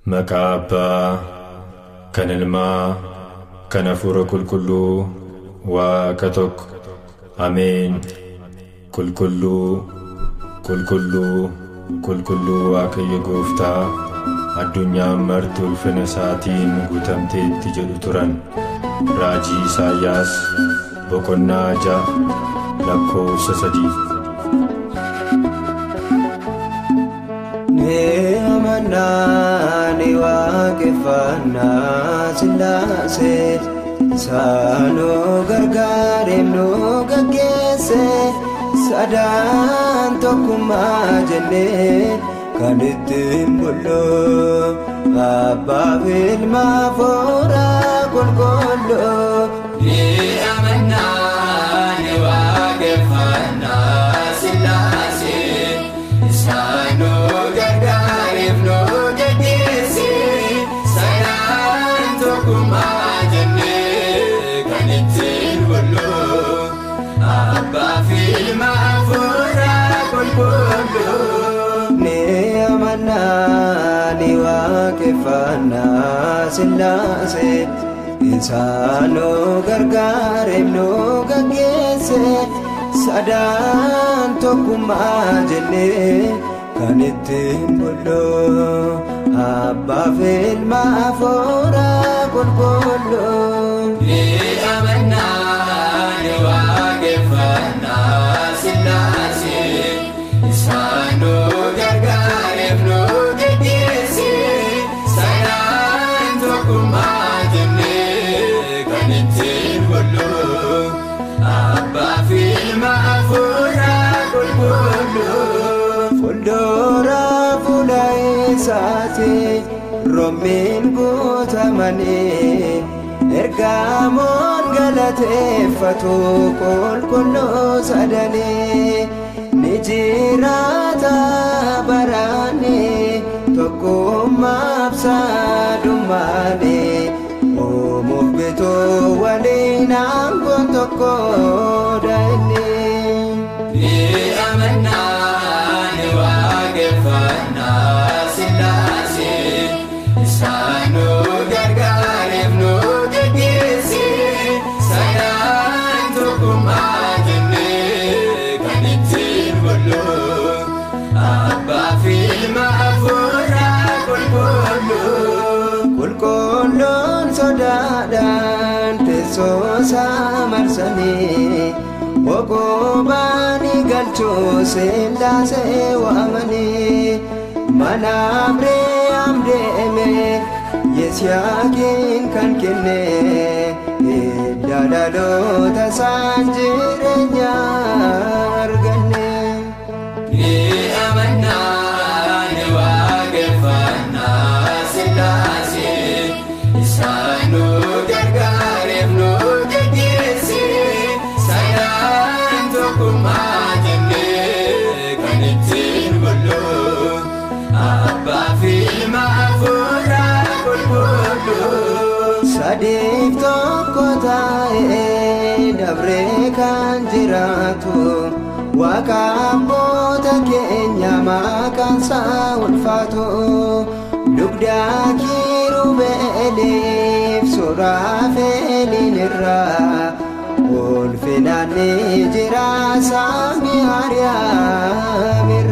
Maqaa Abbaa, kan Ilmaa, kan Hafuura Qulqulluu, Waaqa tokko. Ameen. Qulqulluu, qulqulluu, qulqulluu Waaqayyo Gooftaa, addunyaan marti ulfina isaatiin guutamteetti jedhu turan. Raajii Isaayyaas boqonnaa 6 lakkoofsa 3. Ni amannaa ni waaqeffannaa Sillaasee, isaanuu gargaareef nu gaggeesse, sadaan tokkummaa jennee kan ittiin bullu, Abbaa fi Ilma Hafuura Qulqulluu. Ni amannaa ni waaqeffannaa Sillaasee, isaanuu gargaareef nu gaggeesse, sadaan tokkummaa jennee kan ittiin bullu, Abbaa fi Ilma Hafuura Qulqulluu. Ni amannaa ni waaqeffannaa Sillaasee, isaanuu gargaareef nu gaggeesse, sadaan tokkummaa jennee kan ittiin bullu, Abbaa fi Ilma Hafuura Qulqulluu. Ni amannaa ni waaqeffannaa Sillaasee, isaanuu gargaareef nu gaggeesse, sadaan tokkummaa jennee kan ittiin bullu, Abbaa fi Ilma Hafuura Qulqulluu. Fuuldura fuula isaati roommiin guutamanii, ergamoon galateeffatu qulqulluu sadanii, ni jiraata baraani tokkummaaf sadummaani, uumuuf bituu waliin aangoon tokko inni. Ni amannaa ni waaqeffannaa Sillaasee, isaanuu gargaareef nu gaggeesse, sadaan tokkummaa jennee kan ittiin bullu, Abbaa fi Ilma Hafuura Qulqulluu. Qulqulluun sodaadhaan teessoo isaa marsanii, Ogobaanii galchuu Sillaasee waamanii, mana Abreeyaam deeme Yisihaaqiin kan kenne, hidda dhaloota isaan jireenya arganne. Ni amannaa ni waaqeffannaa Sillaasee, isaanuu gargaareef nu gaggeesse, sadaan tokkummaa jennee kan ittiin bullu, Abbaa fi Ilma Hafuura Qulqulluu. Sadiif tokko taa'ee dabree kan jiraatu, Waaqa abboota keenya maqaan isaa ulfaatu, dugda kiirubeeliif suraafeeliin irraa ulfinaan ni jira samii Ariyaam irraa.